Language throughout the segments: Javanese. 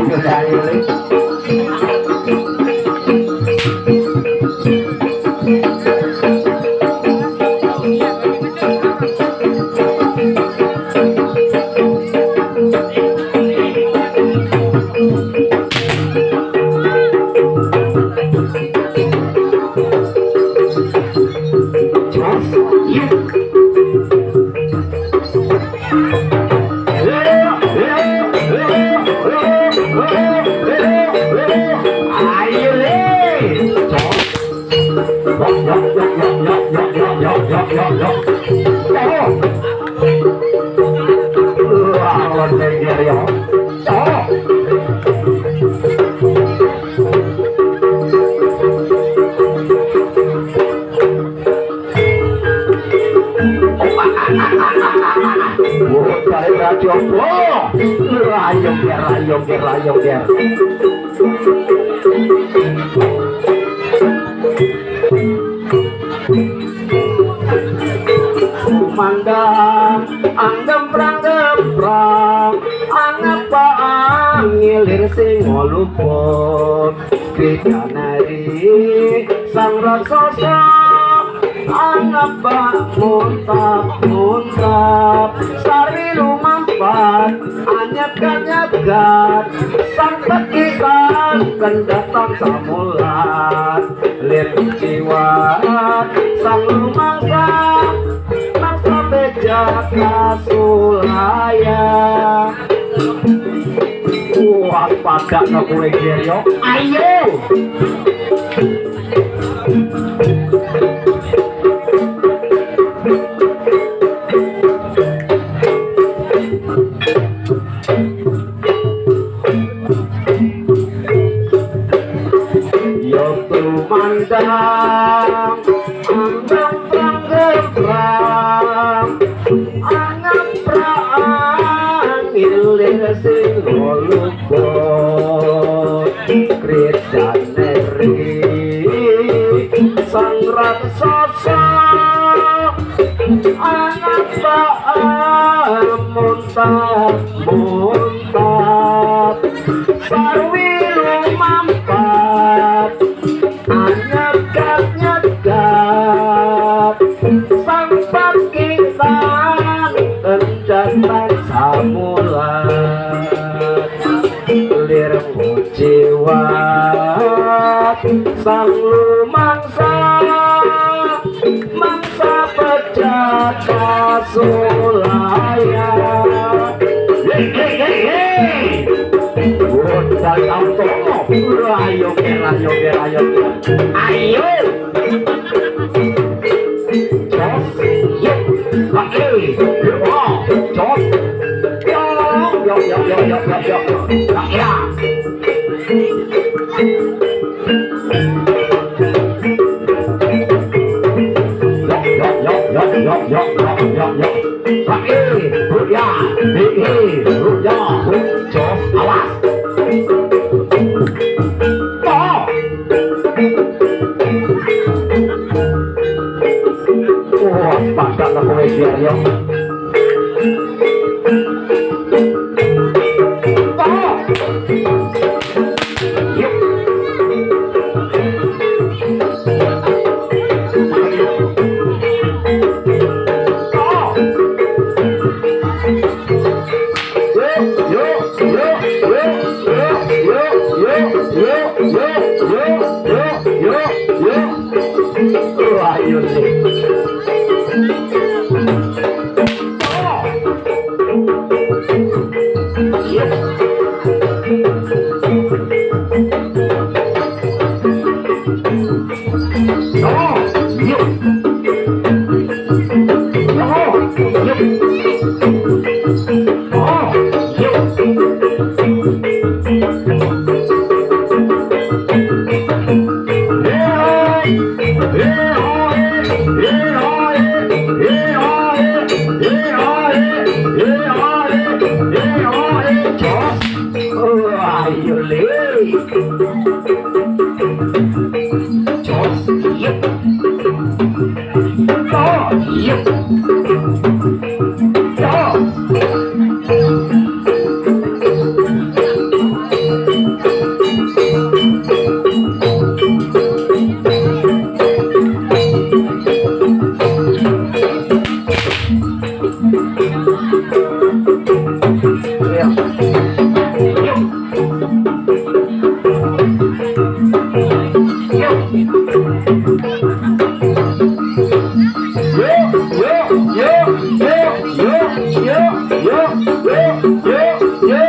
Ayo ayo. Kumandang anggem prang angapa ngilir sing luput kridanari sang raksasa angapa muntap muntap sari lumampat anyat-anyat sang pekikan kendatang samulat lir jiwa sang lumangsa mangsa beja kasulaya. Wah, padakno kowe Geryo. Ayo. Yo tumandang anggem prang angaprang ilir sing luput kridaneri sang raksasa angapa muntap muntap sarwi lumampat anyegat nyegat sang pakitan kenjatan samulat lir jiwat sang lumangsa mangsa pecah kasulaya. Hei hei hei hei. Budal auto. Ayo ayo ayo ayo. Jos yo. Ayo. Jos. Yo yo yo yo yo yo. Ya. Yo yo yo yo yo yo. Ya, ya, jos, awas. Wah, padakno kowe Geryo. Yo. Yo, yo, yo, yo, yo, yo, yo, yo, yo, yo.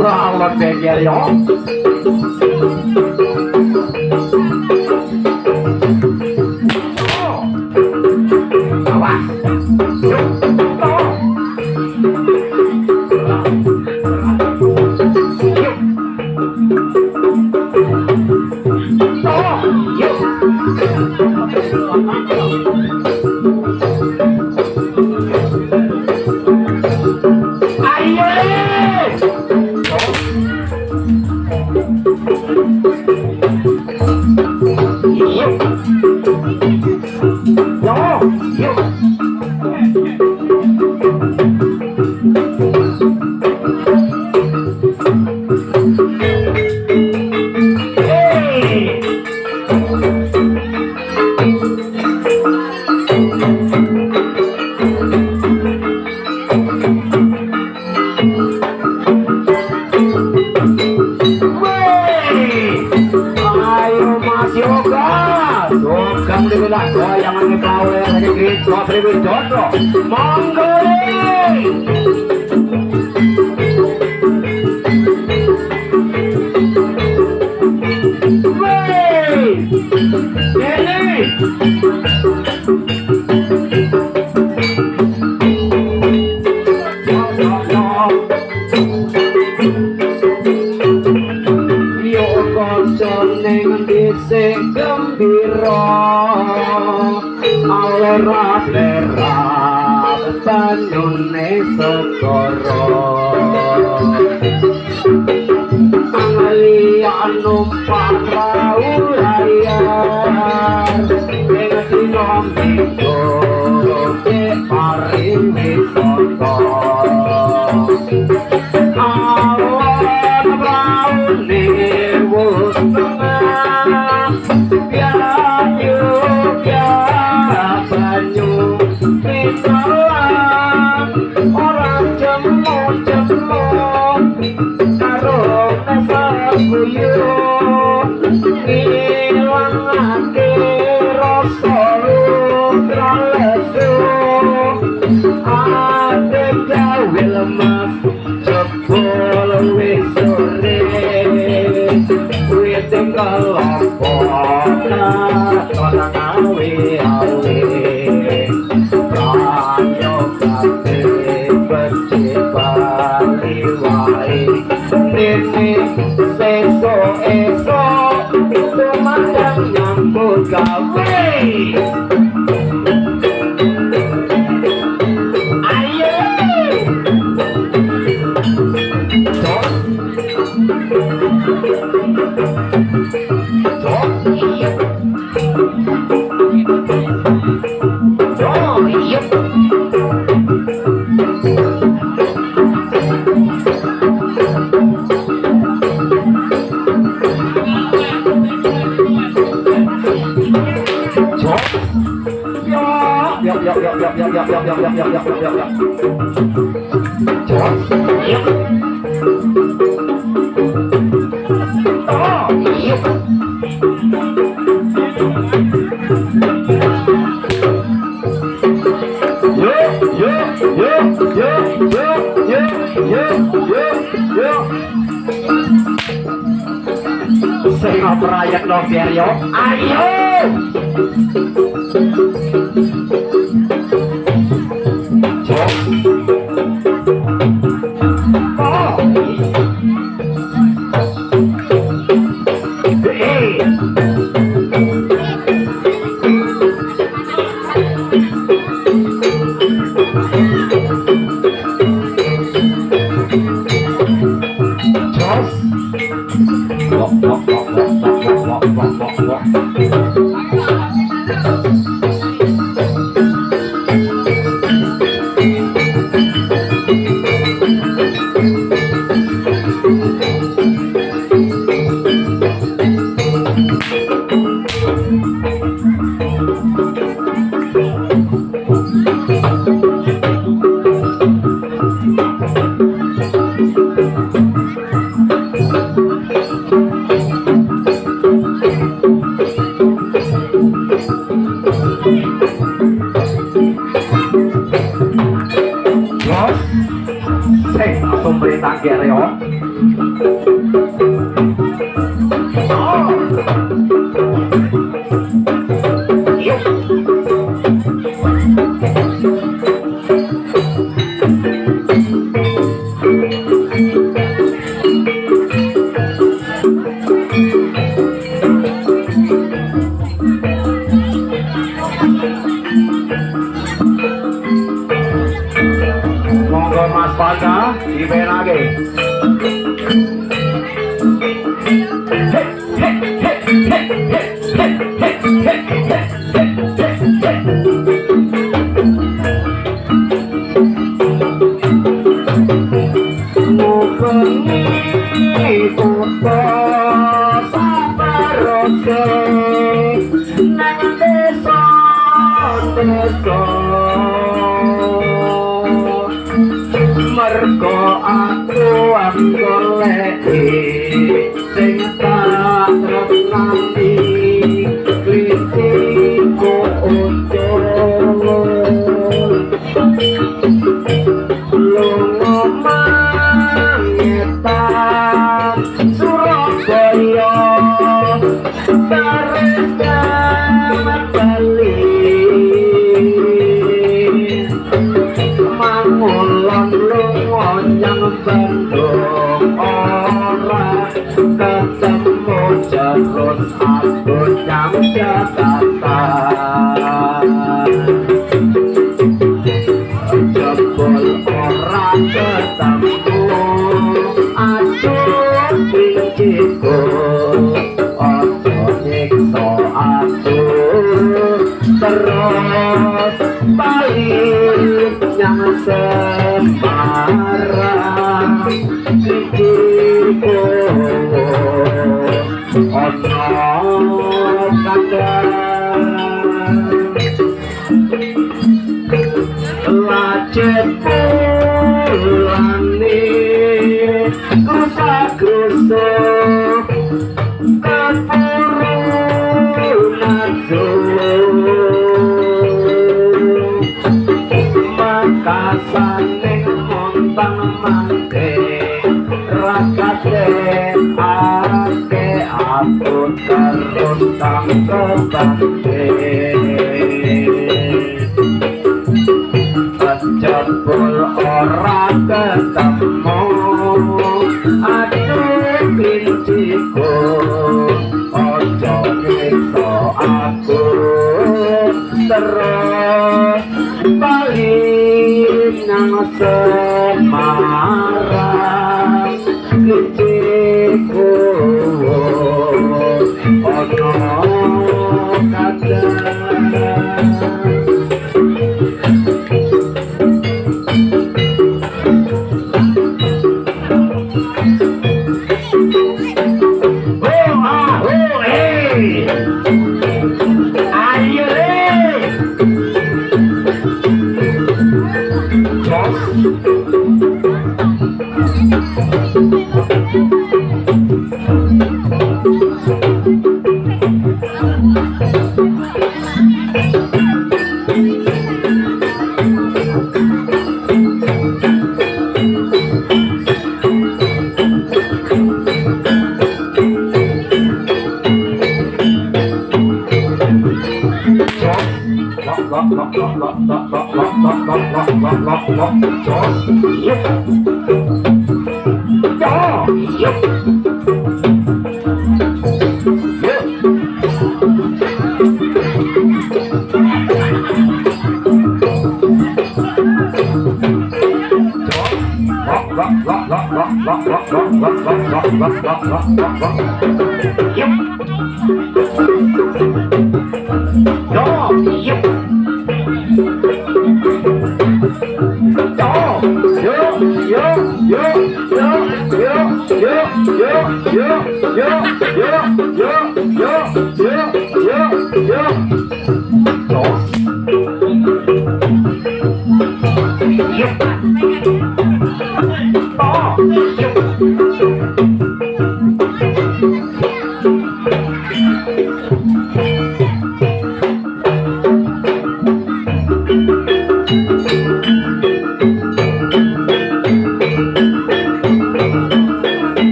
Wah, geger yo. Oh. Awas. Yo. Oh. Yo. Oh. Yo. Ayo. Yo. Yo. Yo. Hey. Wey. Ayo Mas Yoga. Sugeng diwilah goyangan pawe saking Gereja Sriwidodo. Monggo. Wey. Ini. Yo kanca ning dhisik gembira, alerap-lerap banyune segara. Angliya numpak prau layar ing dina minggu pariwisata. Awan praune wus tengah, biayu banyu pitalan ora jemu-jemu karo nesaguyu ngilangake rasa lutra lesu. Ate gawe lemes jebul wis sore wit kelopo katon awe awe prayogate becik bali wae nene sesuk esuk tumandang nyambut gawe. Ayo. Sing prayekno Geryo, ayo. Oh. Hey. Jos. Wok wok wok wok wok wok wok wok. Tangke reok. Oh. Yuk. Monggo Mas Panda dipenake. Mubengi kutha sabarose nang desa desa mergo aku goleki sing tak tresnani klitiku ucul lunga mangetan Surabaya terus bali mangulon lunga nyang Bandung ora ketemu terus aku nyang Jakarta jebul ora ketemu aduh klinciku aja nyiksa aku terus balik nyang Semarang klinciku ana kandang lacet pulane krusa-krusuk kepuru nafsu makasane montang mangke rakate ake aku terus tangkepake jebul ora ketemu aduh klinciku aja nyiksa aku terus bali nang Semarang klinciku ana kadang.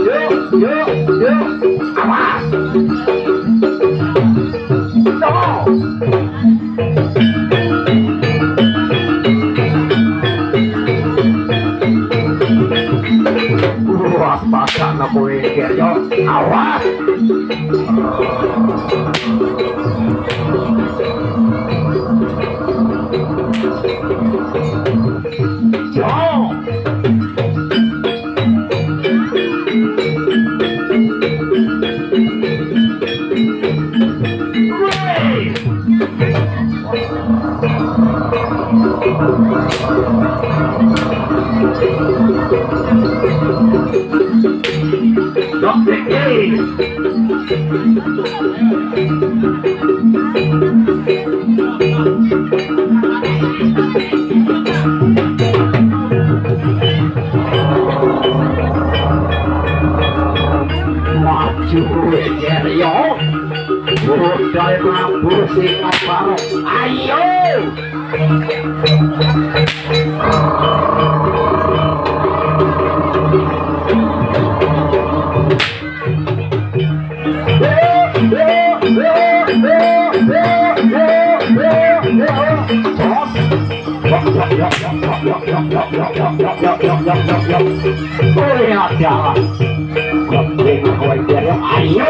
Yo, yo, yo. Awas. No. Wah, pasana kowe yo. Awas. Yo. Maju yo. Budal mabur sing bareng. Ayo. Ayo.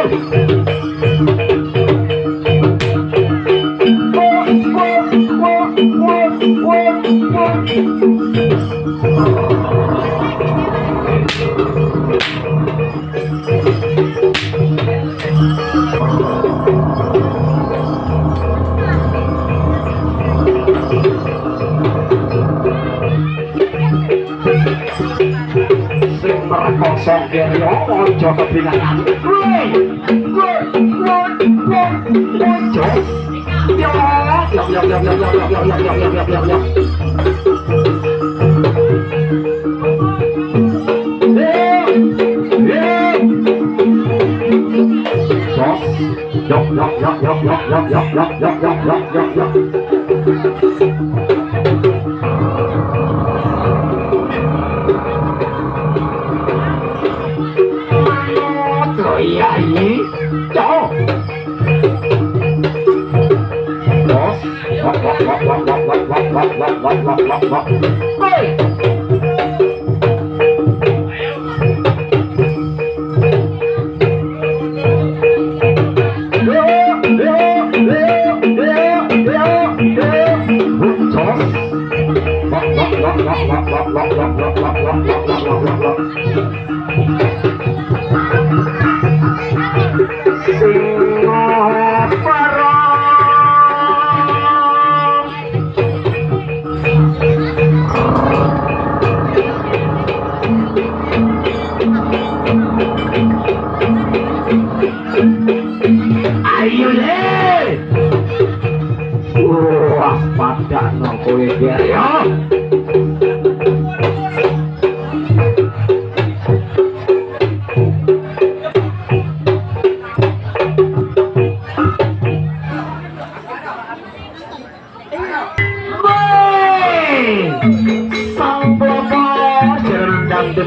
Sing merkoso kaya aja kebinangan.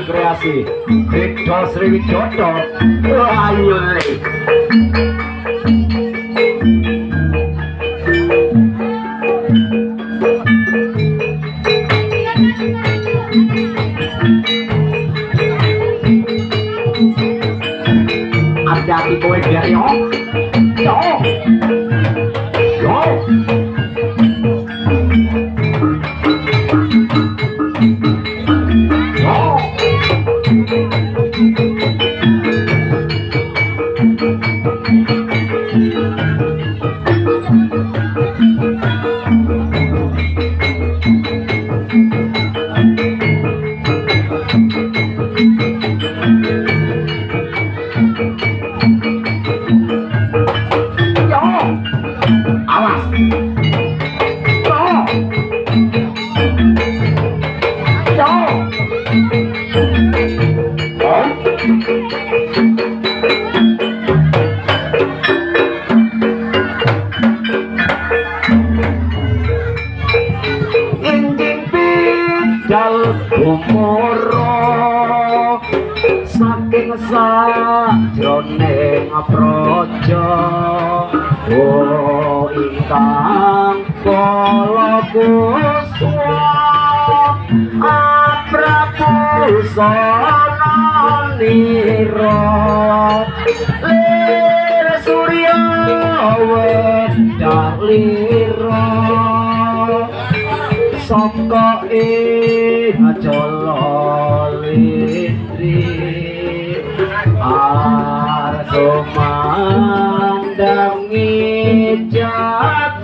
Kreasi Rikdo Sriwidodo. Ayo le. Hati-hati kowe biar yo. Yo. Yo. Jroning praja oh ingkang kala kuswa aprabu sana nira lir surya wedhak lira saka ing jala lindri arsa mandangi jagat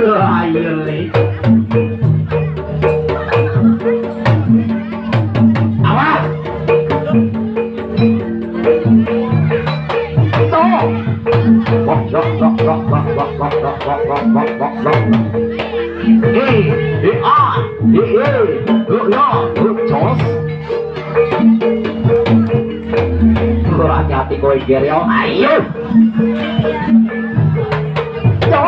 ayo le awas hati-hati kowe ger yo. Ayo. Yo.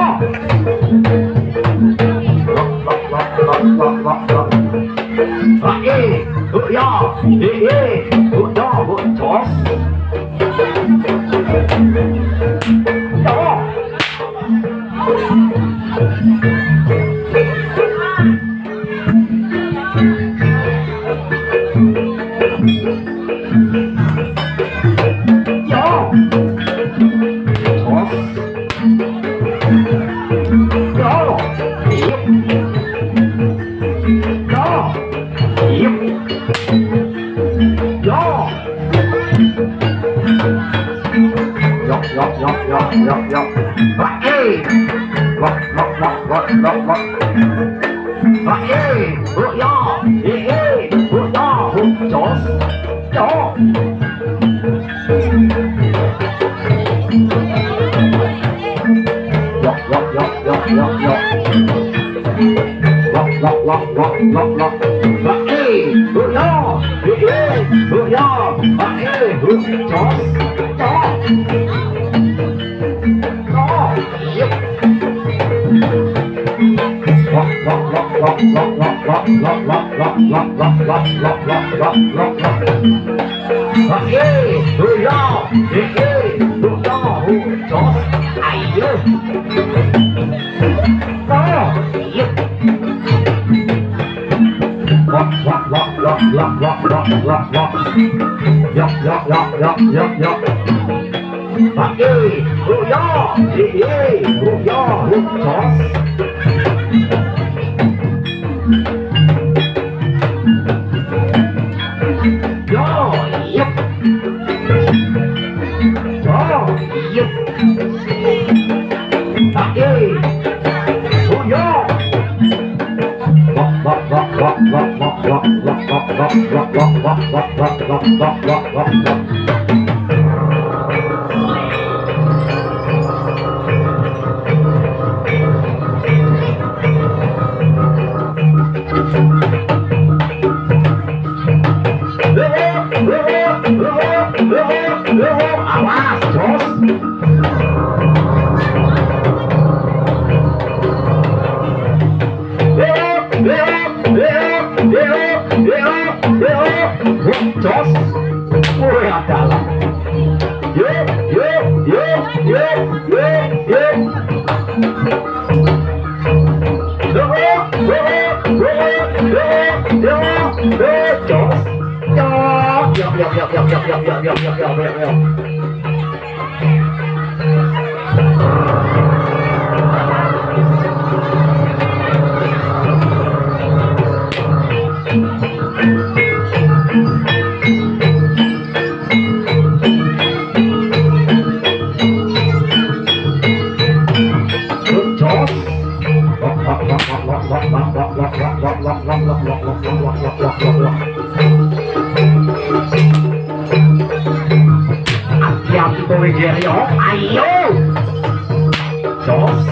Jos.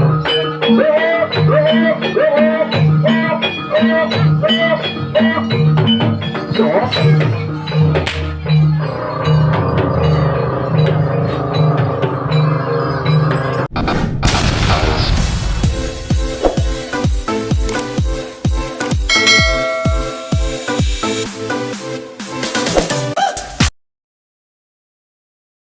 Yo. บ